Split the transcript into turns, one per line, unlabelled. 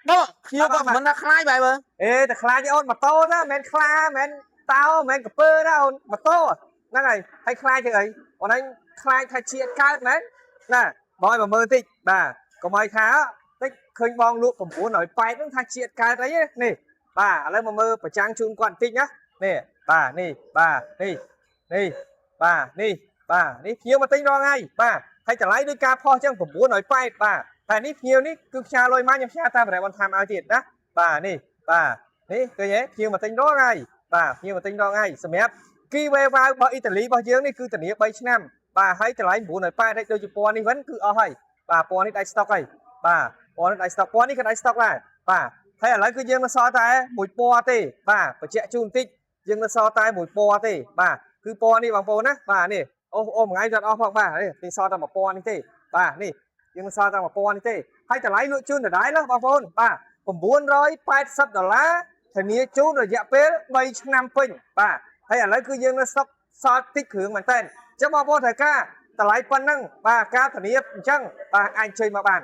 បងភ្ញៀវគាត់មិនថាខ្លាចបែបមើល
អេតែខ្លាចទេអូនម៉ូតូណាមិនមែនខ្លាមិនមែនតោមិនមែនកពើណាអូនម៉ូតូហ្នឹងហើយហើយខ្លាចធ្វើអីអូនឯងខ្លាចថាជាតិកើតមែនណាបងឲ្យមកមើលតិចបាទកុំឲ្យថាតិចឃើញបងលក់980ហ្នឹងថាជាតិកើតអីនេះបាទឥឡូវមកមើលប្រចាំងជូនគាត់បន្តិចណានេះបាទនេះបាទនេះនេះបាទនេះបាទនេះភ្ញៀវមកទិញរាល់ថ្ងៃបាទហើយតម្លៃដូចការផុសអញ្ចឹង980បាទតែនេះភ្ញៀវនេះគឺផ្ញើលុយមកខ្ញុំផ្ញើតាមរយៈបន្ថែមឲ្យទៀតណាបាទនេះបាទនេះឃើញទេភ្ញៀវមកទិញរាល់ថ្ងៃបាទភ្ញៀវមកទិញរាល់ថ្ងៃសម្រាប់គីវេវ៉ាវរបស់អ៊ីតាលីរបស់យើងនេះគឺធានា3ឆ្នាំបាទហើយតម្លៃ980ហើយដូចជាពណ៌នេះវិញគឺអស់ហើយបាទពណ៌នេះដាច់ស្តុកហើយបាទពណ៌នេះដាច់ស្តុកពណ៌នេះក៏ដាច់ស្តុកដែរបាទហើយឥឡូវគឺយើងនៅសល់តែមួយពណ៌ទេបាទបញ្ជាក់ជូនបន្តិចយើងនៅសល់តែមួយពណ៌ទេបាទគឺពណ៌នេះបងប្អូនណាបាទនេះអូអូមួយថ្ងៃគាត់អស់ផងបាទនេះគេសល់តែមួយពណ៌នេះទេបាទនេះយើងនៅសល់តែមួយពណ៌នេះទេហើយតម្លៃលក់ជូនដដែលណាបងប្អូនបាទ980ដុល្លារធានាជូនរយៈពេល3ឆ្នាំពេញបាទហើយឥឡូវគឺយើងនៅស្តុកសល់តិចគ្រឿងមែនតើអញ្ចឹងបងប្អូនត្រូវការតម្លៃប៉ុណ្ណឹងបាទការធានាអញ្ចឹងបាទអាចជួយមកបាន